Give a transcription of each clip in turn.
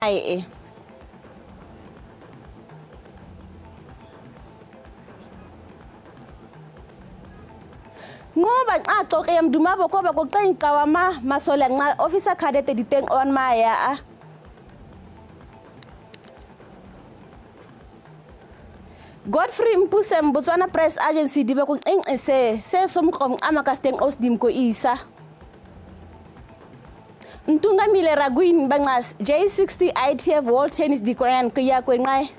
E. Ngoba nxa xoxe ya mduma boko ba ko qenqa wa ma masole nxa officer cadet diteng on ma ya a. Godfrey Mpusem Botswana Press Agency di ba ko nqenqe se se somqom ama ka steng osdim ko isa. Ntungamile Raguin banxas J60 ITF World Tennis dikoyan kiya kwenqay.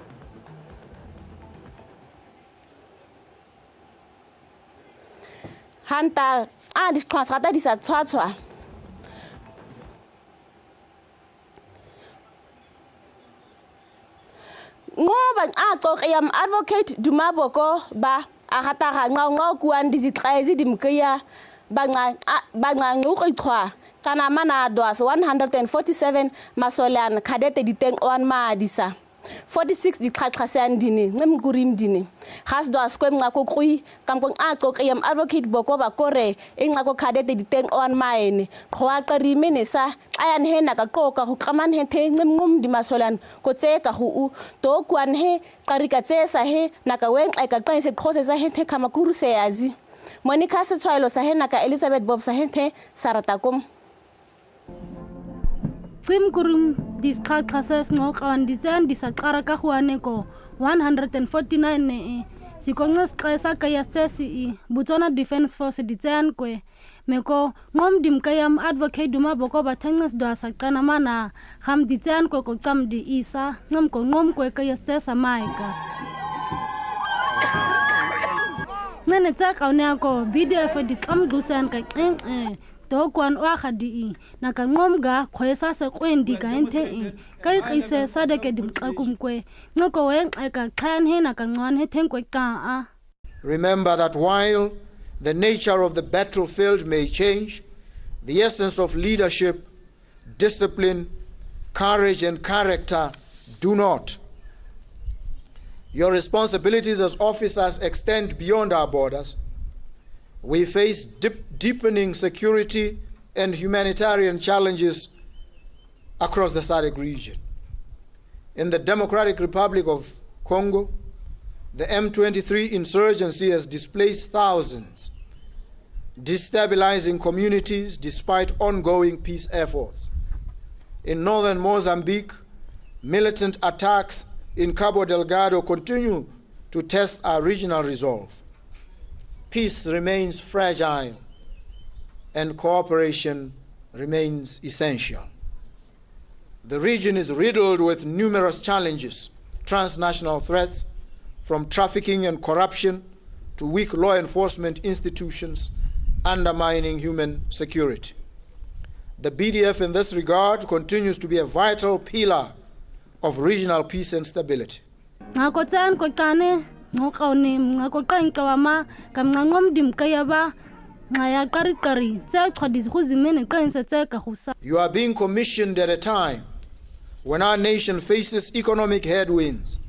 Hanta a di rata di sa tshwatshwa. Ngoba a xoxe yam advocate Dumaboko ba a rata ga nqa nqa kuan dizixaezi dimkiya banca banca nquqithwa kana mana dwas 147 masolean cadete diteng one madisa 46 diqhaqhasean dini ncimkurim dini gas dwas kwemnca kokui kamko a xoxe yam advocate boko ba kore inca ko cadete diteng one maene qhwa qarime ne sa ayan he na ka qoka go qaman he the ncimnqum di masolan ko tseka go u to kuan he qarika tsesa he na ka wen ka qense qhose sa he the khamakuru se yazi Monica Setshwaelo sa he na ka Elizabeth Bob sa he the Saratakom Cimkurim disqhaqha se sincoqawan ditsean disaqara ka huaneko 149 ne sikonce sixesa kaya sesi Botswana Defence Force ditsean kwe meko ngom dimkayam advocate Duma Boko bathenxe sidwasa cana mana ham ditsean kwe ko camdi isa ncem ko ngom kwe kaya sesa maika nene tsa kauneko BDF diqamgqusan ka nqenqe dokwan wa gadi na ka ngomga khwesa se kwendi ka nthe ka iqise sadeke dimxakumkwe ncoko wenxeka xhan hena ka ncwane hethenkwe xa. Remember that while the nature of the battlefield may change, the essence of leadership, discipline, courage and character do not. Your responsibilities as officers extend beyond our borders. We face deepening security and humanitarian challenges across the SADC region. In the Democratic Republic of Congo, the M23 insurgency has displaced thousands, destabilizing communities despite ongoing peace efforts. In northern Mozambique, militant attacks in Cabo Delgado continue to test our regional resolve. Peace remains fragile and cooperation remains essential. The region is riddled with numerous challenges, transnational threats, from trafficking and corruption to weak law enforcement institutions undermining human security. The BDF in this regard continues to be a vital pillar of regional peace and stability. You are being commissioned at a time when our nation faces economic headwinds.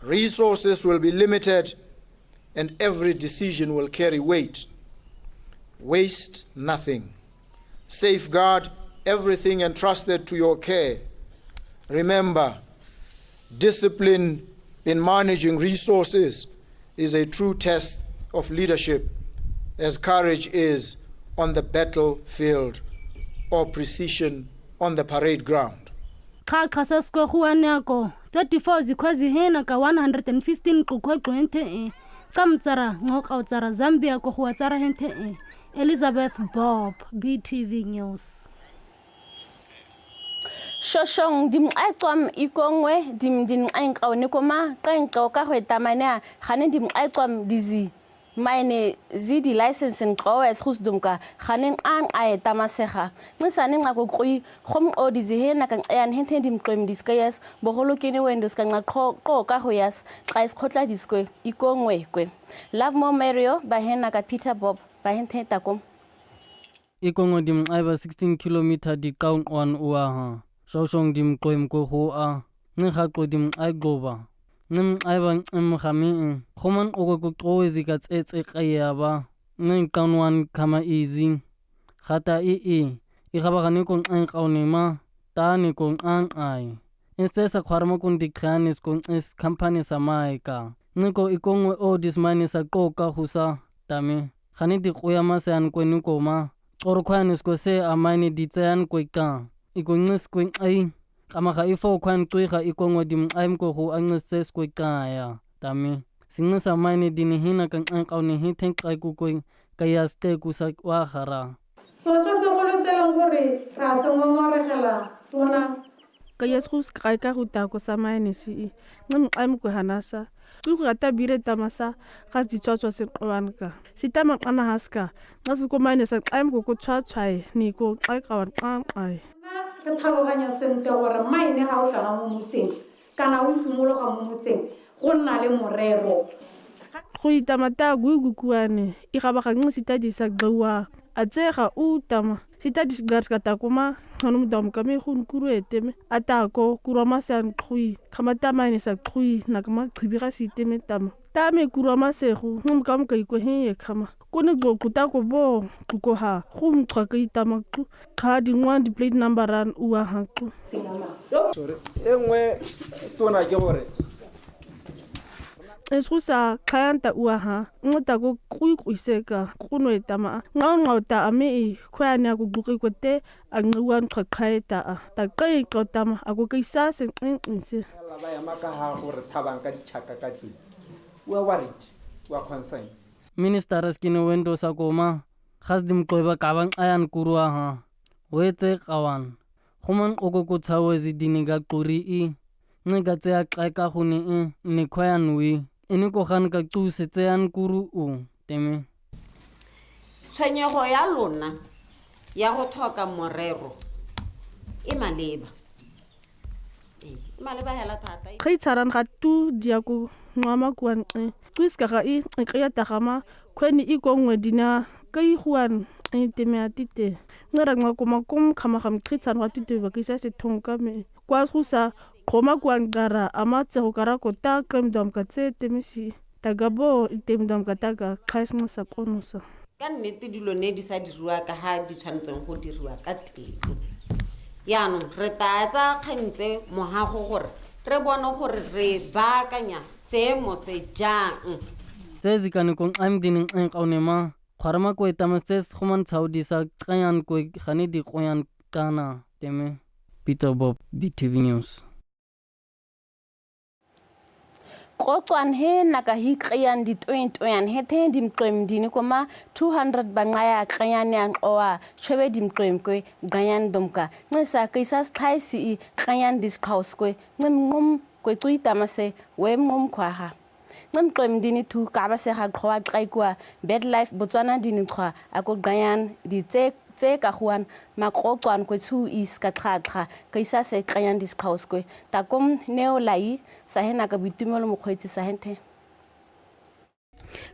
Resources will be limited and every decision will carry weight. Waste nothing. Safeguard everything entrusted to your care. Remember, discipline in managing resources is a true test of leadership, as courage is on the battlefield or precision on the parade ground. Qhaqha sesikwe 34 zikhwezi hena ka 115 qukhweqo nthe kamtsara nqoqawtsara Zambia ko go tsara henthe. Elizabeth Bob, BTV News. Shoshong dimqaqwam ikongwe dim dinqenqo ne koma qenqo ka ho etamane gane dimqaqwam dizi maine zidi license nqowe skhusdumka gane nqanqa etamasega ncisane nqa koqui gomqo dizi hena ka nqeyan henthe dimqem diskayas bogolo kene wendo ska nqa qo ka ho yas xa isikhotla diskwe ikongwe kwe Love More Mario bahena ka Peter Bob bahenthe takom Ikongo dimqaiba 16 km diqaunqwan uaha Shoshong dimqoim ko ho a nqaqo dimqaiqoba nqaiba nqimkhami khoman okoqoezi ka tsetse qayaba nqanwan khama easy khata e e igabagane ko nqanqaunema tane ko nqanqai Instesa khwarma kun dikhanis kun is company sa maika. Niko ikongwe o dismani sa qoka husa tame. Khani di qoya masan kwenu koma. Qorkhwanis ko se amani ditsean kweka. Ikoncis kwenqai. Kamaga ifo khwan qwiga ikongwe dimqaim ko go ancis kweka ya tame. Sincisa mani dinihina kanqanqawni hithen qai ku kaya ste ku sa wa gara. So se segolo se leng gore ra se ngongoregela tona ka yes go sky ka go ta ko sa mine se ncim ko hanasa ku go ta bire tamasa ga di tswa se qwan ka sitama qana haska nxa se ko mine sa qaim go ko tshwa tshwae ni ko qai ka wa qan qai re tlhaloganya sentle gore mine ga o tsena mo motseng kana o simologa mo motseng go nna le morero go itamata gugukuane e ga ba ga sita di sa gwa a tsega o tama sita di gar ka ta kuma no mudam ka me go nkuruete me atako kurwa sa nqui khamata mine sa qhui na ka maqhibi ga siteme tama tame kurwa masego ngumka mka ikwe he khama kone go kuta ko bo go ha go mqwa ka itama qu kha di ngwa di plate number ran ua ha qu sorry engwe tona ke gore Esrusa khayanta ua ha ngota go qui-qiseka kuno etama nqanqota ame e khwana go buqi kote a nqiwa nqaqhaeta ta qi qotama a go kisa se nqinqise la ba ya maka ha gore thabang ka ditshaka ka teng we are worried, we are concerned. Minister skine wendo sa koma khas dimqoba kabang ayan kurwa ha wetse qawan goman qoko tshawezi diniga quri i nga tse a qaka go ne ne khwayan wi ene ko gan ka quse tsean kuru o teme tshwenyego ya lona ya go thoka morero e maleba e maleba hela thata qhitsharan ga tu dia ko ngwama kuan e quiska ga e qya tagama khweni e kongwe dina ka e huan e teme atite ngara ngwa kom khama gam qhitsharan ga tute ba kisa se thonka me kwa go sa Koma kuangara amatse go kara kota kremdom ka tse temisi tagabo itemdom ka taga khaisna sa konosa ka nnete dilo ne di sa diriwa ka ha di tshwanetseng go diriwa ka teng yaanong re tla tsa kgantse mohago gore re bone gore re baakanya seemo se jang tse zikane kong am dining nqaune ma khwarma ko etamas tse goman tshaudi sa qayan ko gane di qoyan kana teme Peter Bob BTV News. Qotswan he naka hi qyan di 20 he the dimqem dini koma 200 banqaya qyan yang owa chwebe dimqem kwe qayan domka ncisa kisa sqhaisi qyan disqhaus kwe ncimnqum kwe cuitama se we mnqum khwaha ncimqem dini thu ka ba se ga qhowa qaikwa bad life Botswana dini qhwa ako qayan di tse tse ka huan maqoqwan kwe thu is ka qhaqa kaisa se qayan disqhaus kwe takom neo lai sahena ka boitumelo mokgweetsi sahenthe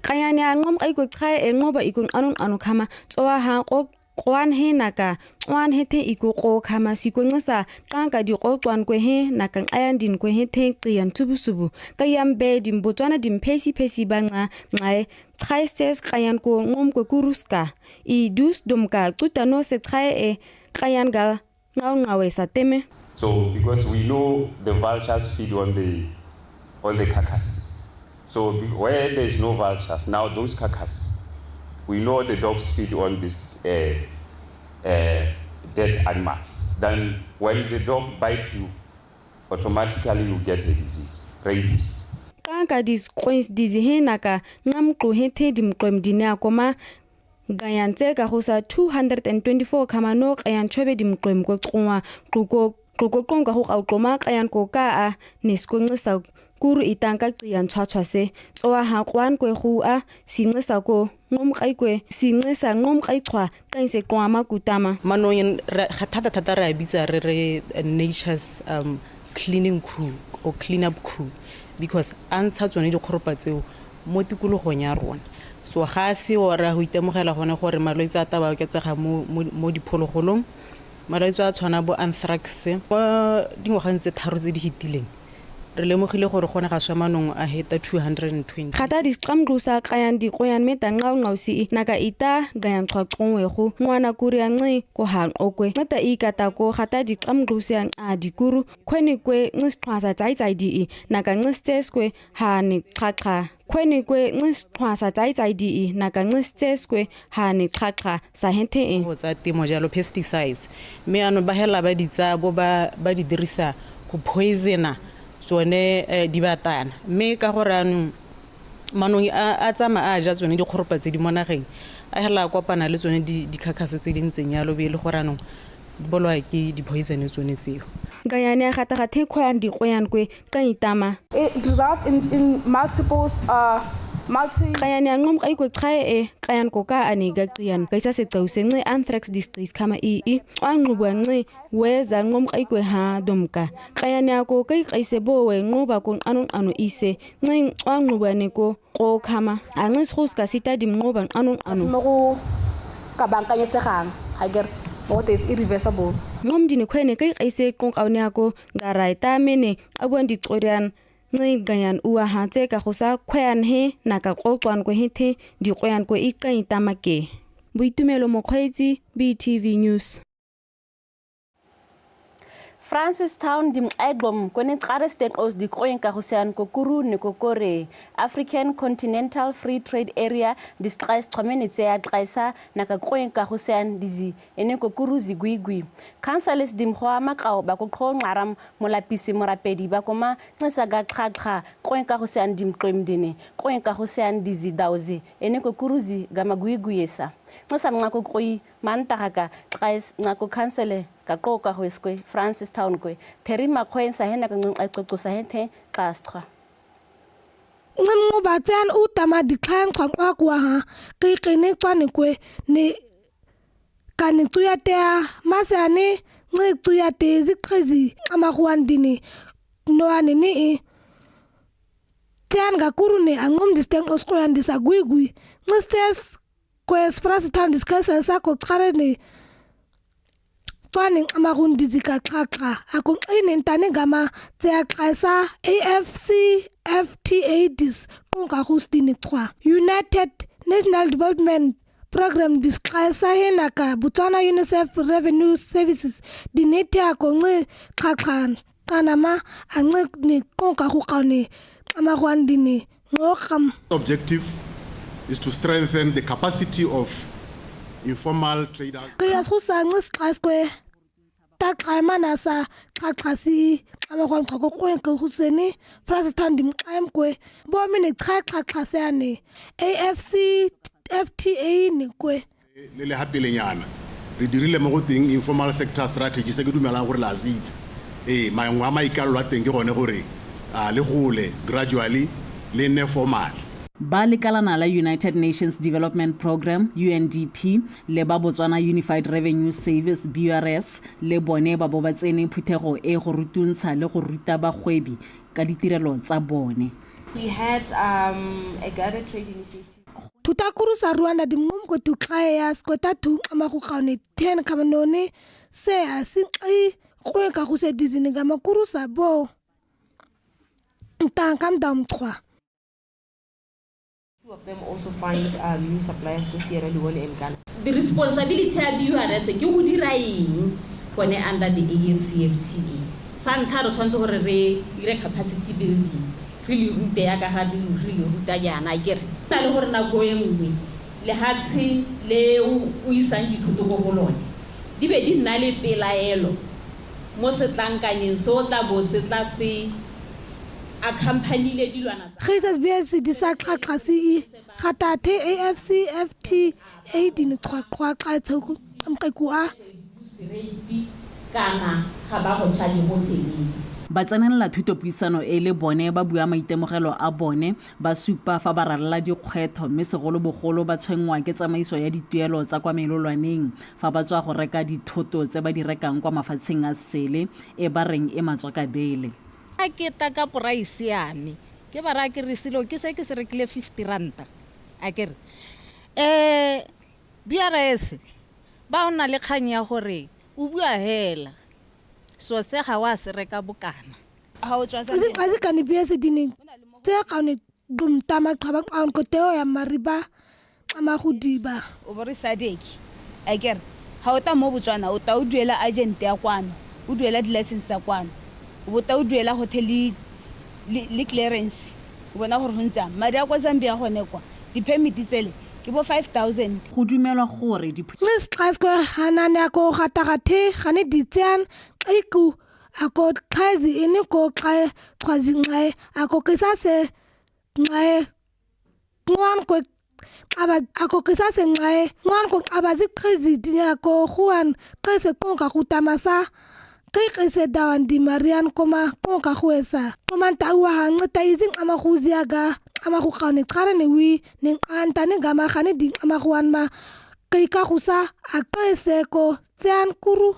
qayane a nqom qai ko qhae e nqoba ikon anon ano khama tsoa ha qo qwan he naka qwan he the iko qo khama sikonxisa qanka di qo qwan kwe he naka qayan din kwe he the qiyan tsubusubu kayam be dim Botswana dim phesi phesi ba nqa nqae qhaistes qayan ko nqom ko kuruska i dus domka qutano se qhae e qayan ga nqawe sa teme. So because we know the vultures feed on the carcasses. So where there is no vultures, now those carcasses, we know the dogs feed on these dead animals. Then when the dog bites you, automatically you get a disease, rabies. Kanka dis coins dizihenaka ngamqo hethe dimqem dinakoma gayantse ka go sa 224 khamano qayan chobe dimqem ko qongwa qoko qoqonga go qawqoma qayan ko ka a neskonxisa kuru itanka qiyan tshwatshwa se tsoa ha qwan kwe go a sinxisa ko nqomqai kwe sinxisa nqomqai qhwa qense qwama kutama manong thata thata re a bitsa re re nature's cleaning crew or clean up crew because a ntsha tsone dikgoropa tseo mo tikologong ya rona. So ga se ora go itemogela gone gore malwetse a taba oketsega mo diphologolong, malwetse a tshwana bo anthrax mo dingwageng tse tharo tse di fetileng Re lemogile gore go ne ga swa manong a heta 220. Gata disqamqu sa qayan diqoyan me tanqaw si naka ita qayan qhaqonwego ngwana kuria nci ko hanqokwe nceda ikatako gata diqamqu sa a dikuru khweni kwe ncisqhwasa tsaitsai di naka ncistseskwe ha ni qhaqha khweni kwe ncisqhwasa tsaitsai di naka ncistseskwe ha ni qhaqha sa henthe e go tsa temo jalo pesticides mme ano ba hela ba di tsabo ba di dirisa go poisona tsone dibatana mme ka gore anong manong a tsamaya a ja tsone dikgoropa tse di mo nageng a hela a kopana le tsone dikhakhase tse di ntseng yalo be e le gore anong di bolwa ke di-poison tsone tseo. Nkanyane a gata ga thekgwang dikgoyang kwe ka itama. It results in multiples multi Kayane a nqom ikwe chae e kayan koka ane gaqiyan kaisa secause nce anthrax disease khama i i anquba nce weza nqom ikwe ha domka kayane ako kai kaise bowe nquba ko qanu ise nce anquba ne ko ko khama anxe sgo sita dimnquba qanu mo go ka bankanyesegang ga ke what is irreversible nqom dine khwene kai kaise qonqaune ako ngaraita mene abuan diqorian nce ua ha tse ka go sa khwean he naka qoqwan ko hethe diqoyan ko iqaitama ke Boitumelo Mokgweetsi, BTV News. Francistown dimqaidom kone qare sten os diqoyen ka go sean kokuru ne kokore African Continental Free Trade Area disqais qhomene tse ya qaisa naka qoyen ka go sean dizi ene kokuru ziguigui councillors dimgwa maqao ba ko qhonqaram molapisi morapedi ba koma ntsesa ga qhaqha qoyen ka go sean dimqemdine qoyen ka go sean dizi dauze ene kokuru zi ga maguiguesa ntsesa mnqako qoi mantagaka qais nqako council ka qoka go eskwe Francistown kwe Terry Makgoeng sa hena ka nqaqoqo sa henthe qastra Nqo batsan u tama ditlhang qhaqwa kwa ha ke qene tswane kwe ne ka ne tsuya tea masane nqe tsuya te ziqhezi amagwandini no ane ne e tsan ga kurune angom disteng osqoyan disa guigui nqestes kwes Francistown discuss sa ko qare ne tswane amagundi zika qhaqha akunqine ntane ngama tseyaqasa AFC FTA dis qonga gustini qwa United National Development Program disqasa hena ka Botswana UNICEF Revenue Services dinete akonqe qhaqha qanama anqe ne qonga go qane amagwandini ngoqam. Objective is to strengthen the capacity of informal traders. Ke ya go sa nqe sqaswe ta qhaimana sa qhaqhasi amagwan qhaqo go go sene Francistown dimqaim kwe bo mene qhaqhaqhasane AFC FTA ne kwe le le hapelenyana re dirile mo go teng informal sector strategy se ke dumelang gore la zitse mangwe a maikalelo a teng ke gone gore a le gole gradually le nne formal. Ba lekalana la United Nations Development Programme UNDP le ba Botswana Unified Revenue Service BRS le bone ba bo ba tsene phuthego e go rutuntsha le go ruta bagwebi ka ditirelo tsa bone. We had a Ghana trade initiative. Tutakuru sa Rwanda dimngom ko tuqaya skota tu amaguqane 10 kamanone se asinqi go ka go se dizine ga makuru sa bo ntankam damqwa. Two of them also find new suppliers to Sierra Leone and Ghana. The responsibility of URS ke go dira eng gone under the AfCFTA. Sa ntlha re tshwanetse gore re dire capacity building, re le rute ya ka ga re le ruta jaana ke re. Na le gore nako e nngwe lehatshe le o isang dithoto ko go lone di be di nna le pelaelo mo setlankanyeng se o tla bo se tla se accompanyile dilwana tsa Jesus BS di sa qhaqhasi gatathe AFC FTA di ne qhaqhwa qha mqekua kana ga ba go charge go teng. Ba tsenela thutopuisano e le bone ba bua maitemogelo a bone ba supa fa ba ralala dikgwetlho mme segolobogolo ba tshwenngwa ke tsamaiso ya dituelo tsa kwa melolwaneng fa ba tswa go reka dithoto tse ba di rekang kwa mafatsheng a sele e ba reng e matswakabele. A ke ta ka price ya me ke ba ra ke re selo ke se ke se rekile 50 ranta a ke re BRS ba ona le kgang ya gore o bua hela so se ga wa se reka bokana. Zikani biese dini tse kaone gumtama qaba qaon ko teo ya mariba ama go diba o bo re sadeki akere ha o ta mo Botswana o ta o duela agent ya kwano o duela di-license tsa kwano o bo ta o duela hotel le clearance o bona gore go ntse madi a kwa Zambia gone kwa di-permit tsele ke bo 5000. Go dumelwa gore Nxixaswe hanane ako gatagathe gane ditsean iku ako tlhazi ene ko xa xwazi nxae ako kisase nxae ngwan ko aba ako kisase nxae ngwan ko aba ziqizi ako juan qese konka kutamasa qise dawan di Marian koma konka huesa komanta wa ncita izing amahuziaga amahuqane qara ne wi nenqanta ngama khane di amahuan ma qika husa aqese ko tsean kuru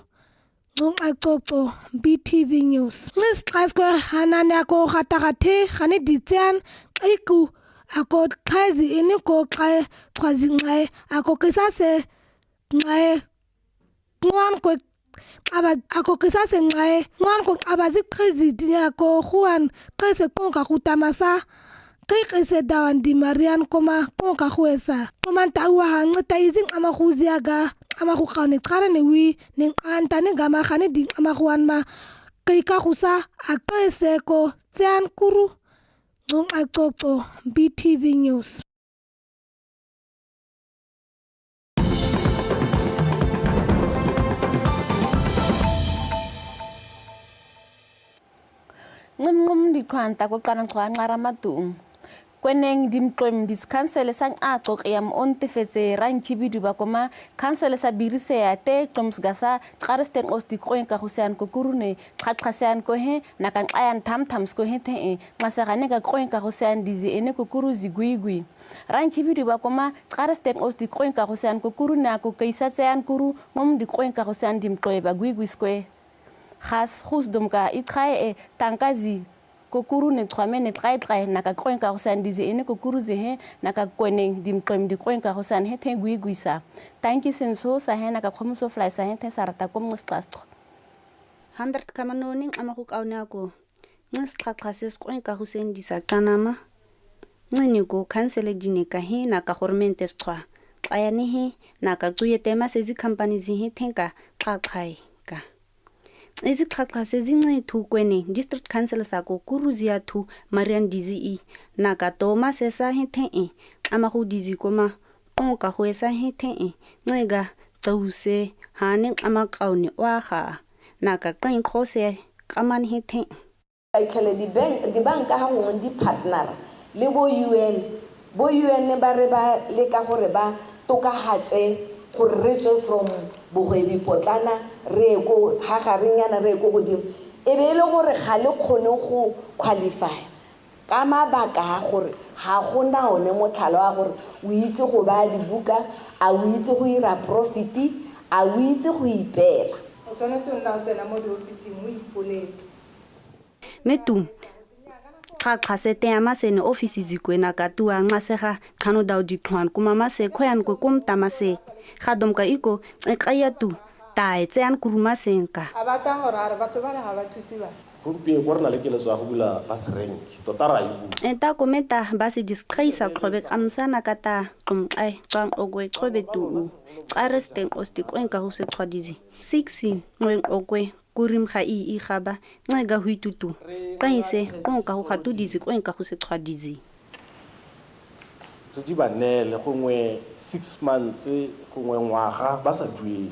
Nxaxoxo BTV News. Nxixaswe hanane ako gatagathe gane ditsean iku ako tlhazi ene ko xa xwazi nxae ako kisase nxae ngwan ko aba ako kisase nxae ngwan ko aba ziqizi ako juan qese konka kutamasa qise dawan di Marian koma konka huesa komanta wa ncita izing amahuziaga amahuqane qara ne wi nenqanta ngama khane di amahuan ma qika husa aqese ko tsean kuru Nxaxoxo BTV News. Ncimnqum diqhwanta koqana qhwanqa ramatung kweneng dimqwem discouncil sa nqaqo qiyam ontefetse rankhibidu ba koma council sa birisea te qomsgasa qarsten osti qoen ka husan ko kurune qhaqhasan ko he nakan ayan tham thams ko he the nqasagane ka qoen ka husan dizi ene ko kuruzi guigui rankhibidu ba koma qarsten osti qoen ka husan ko kurune ko kaisa tsean kuru ngom di qoen ka husan dimqwe ba guigui square khas khusdumka iqhae tankazi kokuru ne tshwamene tlae naka qoen ka go dizi ene kokuru ze naka kweneng dimqem di qoen ka go san he the guiguisa tanki senso sa he naka khomuso fly sa he the sarata kom nxixastro 100 kamanoni amaku kaone ako nxixaqha se qoen ka go sendisa kanama ncini ko council dine ka he naka government sqwa xayane he naka cuyetema sezi companies he thenka xaqhae ka Izixhaxha sezincithu kwene district council sako kuruzia thu Marian DZE naka toma sesa hethe e amago dizi koma qonka go esa hethe e ncega tsause hane amaqaune wa ga naka qenqose qaman hethe itlhele di bank di banka ha gongwe di partner le bo UN ba re ba leka gore ba tokahatse gore re tswe from bogwebi potlana re ko ha garenyana re ko godimo e be le gore ga le kgone go qualify ka mabaka a gore ga gona one motlhalo wa gore o itse go baya dibuka, a o itse go ira profit, a o itse go ipela. O tshwanetse o nna o tsena mo diofising o ipoletse. Metu xaxa seteama sene ofisi zikwena katua nxasega xano dau diqhwan kumama se khoyan ko komtama se gadomka iko eqaya tu tae tsean kuruma senka a batla gore a re batho ba le ga ba thuse ba gompieno go re na le keletso ya go bula bus rank tota ra e bula eta kometa ba se disqaisa qhobe kamsana kata qomqae qanqokwe qhobe tu qaresteng ostikwenka go se qhwadizi 6 nqwenqokwe kurim ga i gaba ncega ho itutu qaise qonka go gatudizi kwenka go se qhwadizi re di ba neele gongwe 6 months gongwe ngwaga ba sa duele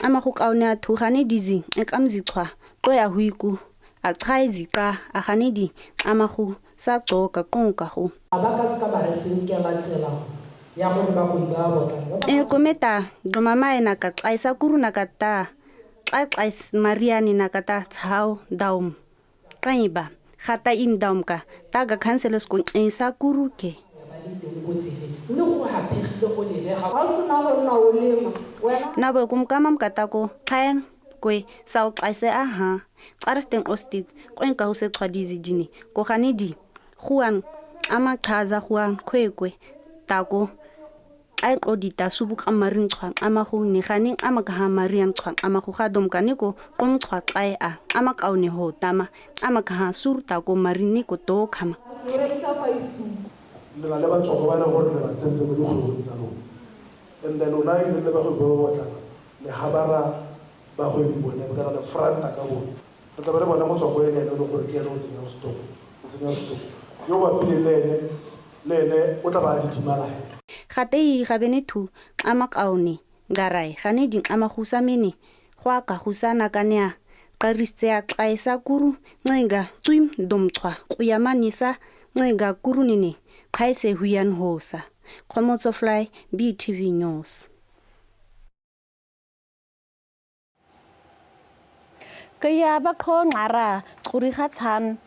ama go kaone a thugane dizi e kamzichwa qoya huiku a chaizi qa a gane di ama go sa qoka qonka go ba ka ska ba re senkela tsela ya gore ba go ba botlana e kometa gomama ena ka qaisa kuruna ka ta Xaxais Mariani nakata tshao daum qaiba gata im daum ka taga council sko sa kuruke na bo kumkama mkatako khaen kwe sa o xaise aha qarsten ostik kwenka ho se qhwadizi dine ko gane di guan amachaza guan khwekwe tako Xai qo dita subu qamarin chwa qama go ne gane qama ka ha marian chwa qama go ga dom kane ko qom chwa xai a qama kaone ho tama qama ka ha sur ta ko marini ko to khama le na le batswako ba e leng gore le ba tsentse mo dikgwebong tsa lona, and then lona ebile le bagwebi ba ba botlana le habara bagwebi bone kana le franta ka bone. Re tla be re bona motswako ene ene e le gore ke ene o tsenyang stock, o tsenya stock yo bapile le ene o tla ba a didimala hela. Gatei ga bene thu qama kaone ngarai gane di qama go sa mene go a ka go sa nakanea qaristse ya xaisa kuru ncenga tswim domchwa kuyamanisa ncenga kuru nene khaise huyan hosa. Khomotso Fly, BTV News. Kaya ba kho ngara quri kha tshan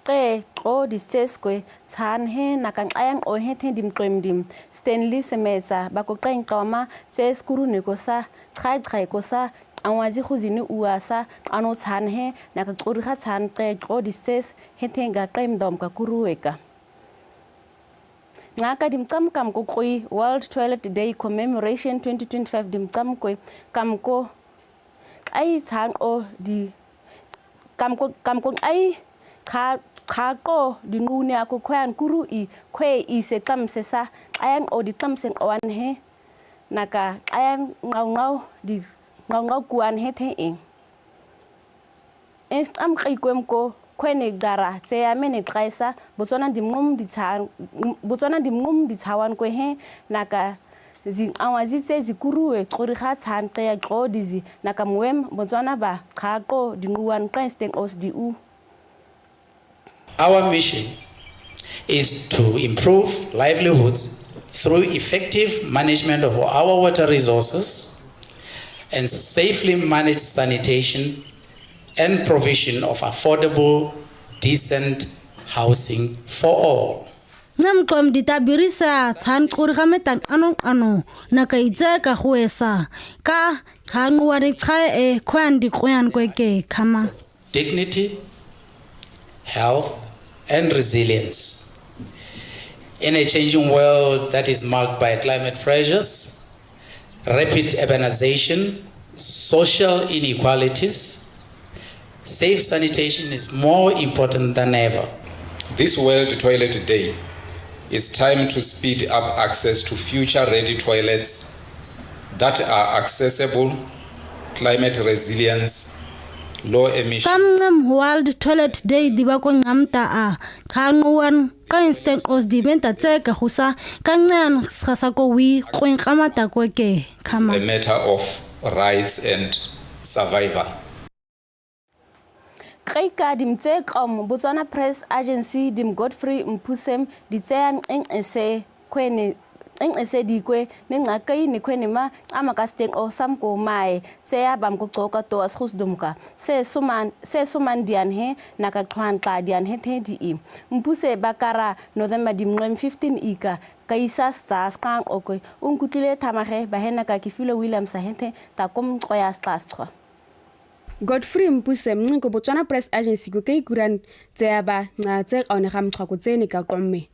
qe qo disteskwe tshan he nakan ayan o he the dimqemdim Stanley Semetsa ba ko qeng qoma tse skuru ne ko sa chai chai ko sa angwazi khuzini uasa ano tshan he naka quri kha tshan qe qo distes he the ga qemdom ka kurueka. Ngaka dimcam kam ko koi World Toilet Day Commemoration 2025 dimcam koi kam ko ai tshan o di kam ko ai kha kha ko di ngune ako khwan kuru i khwe i se kam se sa ayan o di kam se oan he naka ayan ngau ngau di ngau ngau kuan he the eng es am kai kwem ko khwene gara tse ya mene qaisa Botswana dimngom ditshawan kwe he naka zi tse zikuruwe qori kha tshan qe qo dizi naka mwem Botswana ba kha qo dinguan qensteng os di u. Our mission is to improve livelihoods through effective management of our water resources and safely managed sanitation and provision of affordable, decent housing for all. Namqom ditabirisa tshan qori ga metan ano ano naka itse ka go esa ka khanqwa re cha e khwan di qoyan kweke khama. Dignity, health, and resilience. In a changing world that is marked by climate pressures, rapid urbanization, social inequalities, safe sanitation is more important than ever. This World Toilet Day is time to speed up access to future-ready toilets that are accessible, climate resilience, low emission. Samngam World Toilet Day di ba ko ngamta a khanguan ka instant os di benta tseka go sa ka ncan ga sa ko wi qoeng qamata ko ke khama. A matter of rights and survival. Qeika dimtse kom Botswana Press Agency dim Godfrey Mpusem ditsean eng se khwene eng se dikwe ne nqakai ne khwene ma amakasteng o samko mae tseya bam ko qoka to as khusdumka se suman dian he naka qhwan qa dian he the di e Mpuse bakara November dimnqem 15 ika kaisa sa sqang okwe o nkutlile thamage ba hena ka ke filo Williams henthe ta kom qoya sqasqwa. Godfrey Mpuse mnqo Botswana Press Agency ko ke ikuran tseya ba nqatse one ga mqhwa ko tsene ka qomme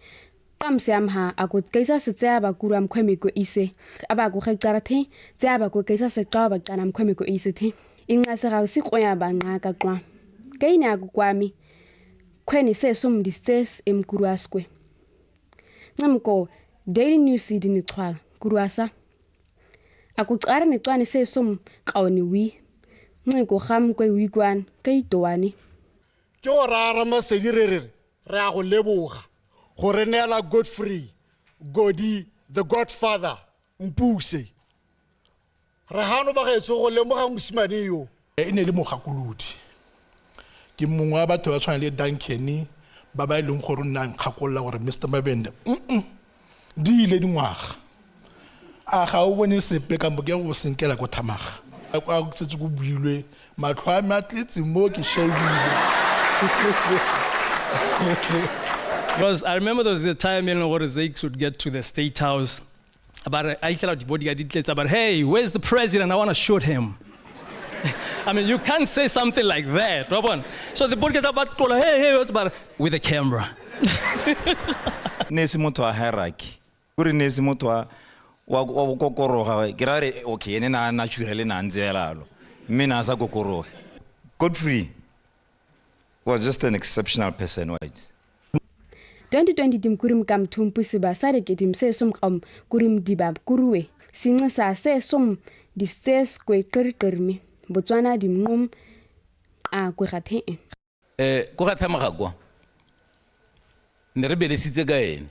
kam se amha ako kaisa se tseya ba kuru amkhweme ko ise aba go ge qara the tseya ba ko kaisa se qa ba qana mkhweme ko ise the inqa se ga se qoya ba nqa ka qwa kaine ako kwami khweni se som distance emkuru askwe ncimko Daily News di ni qwa kuruasa ako qara ne qwane se som qaone wi nciko gam kwe wikwan ka itoane ke o rara masedi re re re a go leboga gore neela Godfrey Godi the Godfather Mpuse re hano ba gaetso go lemoga mosimane yo e ne le mogakolodi ke mongwe wa batho ba tshwana le Duncan ba ba e leng gore o nna nkgakolola gore Mr Mabende di ile dingwaga a ga o bone sepe kampo ke go senkela ko thamaga a setse go builwe matlho a me a tletse mo ke shebile. Because I remember there was a time in where Zakes would get to the State House, but I tell the bodyguard, but hey, where's the president? I want to shoot him. I mean, you can't say something like that, Robin. So the bodyguard about hey, hey, what's about with a camera? Ne se motho wa hierarchy. Kore ne se motho Wa wa kokoroga ke ra re okay ene na naturally na ntse helalo mme na sa kokoroge. Godfrey was just an exceptional person, right? 2020 dim kurim kam thumpu siba sare ke dim se som qam kurim diba kuruwe sinxisa se som dises kwe qerqermi Botswana dim ngum a kwe gathe ko ga thamaga kwa ne re belesitse ka ene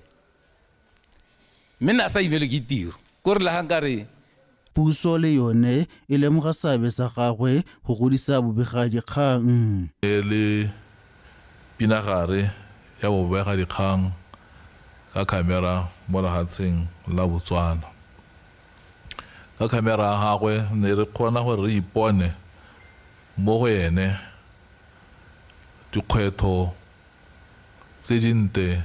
mme na sa imele ke tiro ko re la ga re. Puso le yone e lemoga seabe sa gagwe go godisa bobegadikgang. E le pinagare ya bobegadikgang ka camera mo lefatsheng la Botswana. Ka camera ya gagwe ne re kgona gore re ipone mo go ene dikgwetlho tse dinte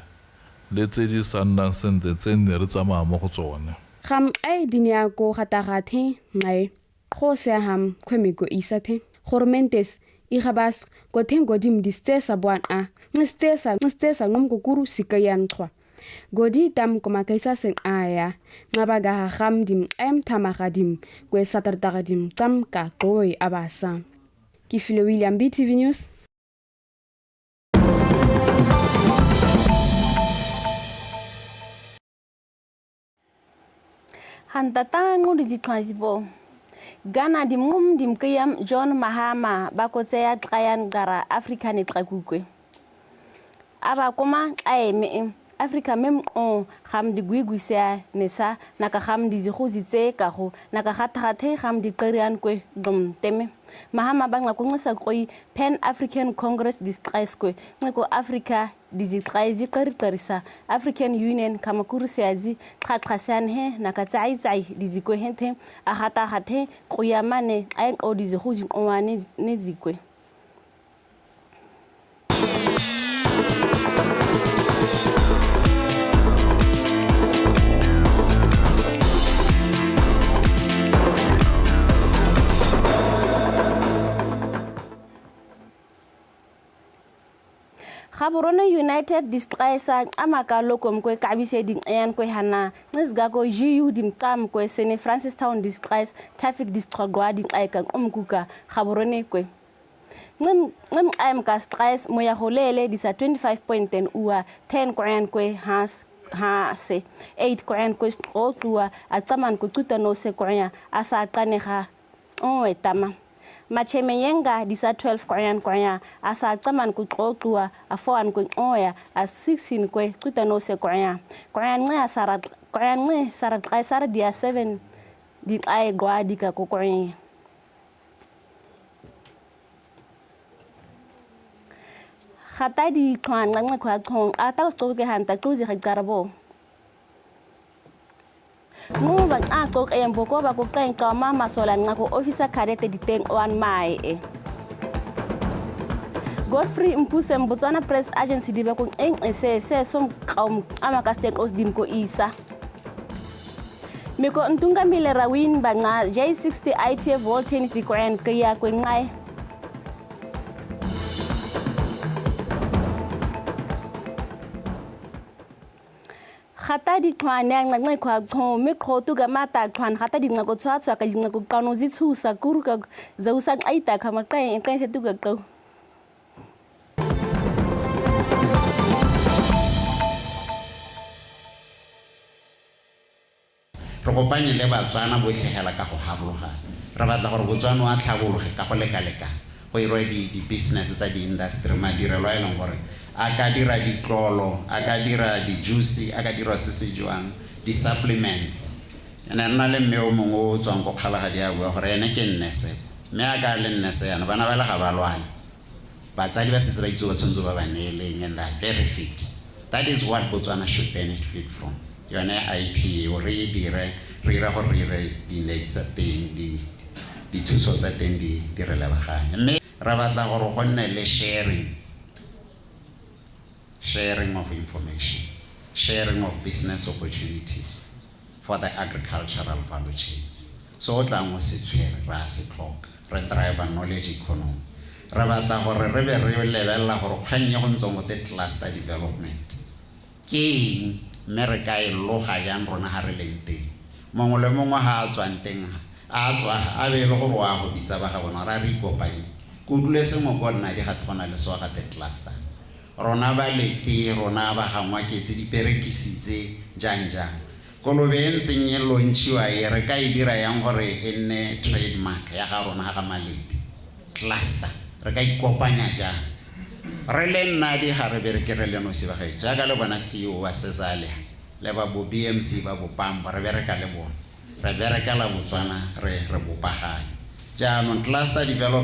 le tse di sa nnang sentle tse nne re tsamaya mo go tsone. Gam ai dinya ko gatagathe ngai go se ham khwemeko isathe gormentes igabas ko thengo dim distesa bwana ngistesa ngistesa ngomkukuru sikayan qwa godi tam komakaisa seng aya ngabaga gam dim em thamaga dim kwe satartaga dim tam ka qoy abasa ke file William BTV News. Hantatang di jibo Ghana dimngum dimkiyam John Mahama bakotseya tlayan gara Africa ne tlakukwe aba koma aeme Africa mem on gam digwigwisa nesa naka gam dizigozitse ka go naka gathathe gam diqerian kwe gom teme Mahama bangla konxisa koi Pan African Congress distress kwe nciko Africa dizixayi qeriqerisa African Union kamakurusiazi qhaqhasan he naka tsai tsai dizikwe henthe agata gathe qoyamane aenqo dizigozi qowane nezikwe. Gaborone United distressa amakalo komkwe kabise dinqeyan kwe hana ngisgako GU dimqam kwe sene Francistown distress traffic distrogwa dinqeka qomkuka Gaborone kwe ncim ncim ka stress moya holele disa 25.10 ua 10 kwen kwe has ha se 8 kwen kwe qoqua atsaman ku cuta no se kwenya asa qanega onwe tama Machemenyenga disa 12 kwen kwenya asa tsaman ku qoqua a 4 kwe oya a 16 kwe cuta no se kwenya kwen nce asara kwen nce sara qasara dia 7 di ai gwa dika ko kwenya Gata di tlhwan nqanqe khwa chong ata o ke hanta tluzi ga qarabo Ngoba a qok emboko ba ko qenqa mama sola nqako officer cadet di teng one mai e Godfrey Mpuse Botswana Press Agency di ba ko nqese se som qaum amaka state os dim ko isa Miko ntunga mile rawin banga J60 ITF World Tennis di kwen kya kwen ngai Gata di tlhwane nqanqe khwa chong me qhotu ka mata tlhwane gata di nqako tshwa ka dinqako qano zi tshusa kuruka zausa qaita kha maqe nqe se tuka qo Re kopanye le Batswana botlhe hela ka go harologana re batla gore Botswana a tlhabologe ka go lekalekana go irwe di business tsa di industry madirelo a e leng gore a ka dira ditlolo a ka dira di-juice a ka dira se se jewang di-supplements. Ene nna le mme o mongwe o tswang ko Kgalagadi a bua gore ene ke nnese mme a ka le nnese yana bana ba le ga ba lwale batsadi ba setse ba itse ba tshwanetse ba ba neeleng and are very fit. That is what Botswana should benefit from. Yone IP o re e dire re ira gore re ire di-net tsa teng dithuso tsa teng di re lebaganye mme re batla gore go nne le sharing of information, sharing of business opportunities for the agricultural value chains. So o tlang o se tshwere ra se tlhoka re drive knowledge economy. Re batla gore re be re lebelela gore kgang e go ntseng go te cluster development ke eng mme re ka e loga jang rona ga re leng teng Mongwe le mongwe ga a tswang teng a tswa a be e le gore wa go bitsa ba ga bona ra re ikopanye. Ke utlwile sengwe ko nna di gate go na le seo gape cluster. Rona ba lete, rona ba ga Ngwaketse, diperekisi tse jang jang. Kolobe e ntseng e launchiwa e re ka e dira yang gore e nne trademark ya ga rona ga Malete. Cluster. Re ka ikopanya jang? Re le Nnadi ga re bereke re le nosi bagaetsho. Jaaka le bona CEO wa Sesale le ba bo BMC ba bo Pampo re bereka le bone. Re berekela Botswana re re bopaganye. Jaanong cluster development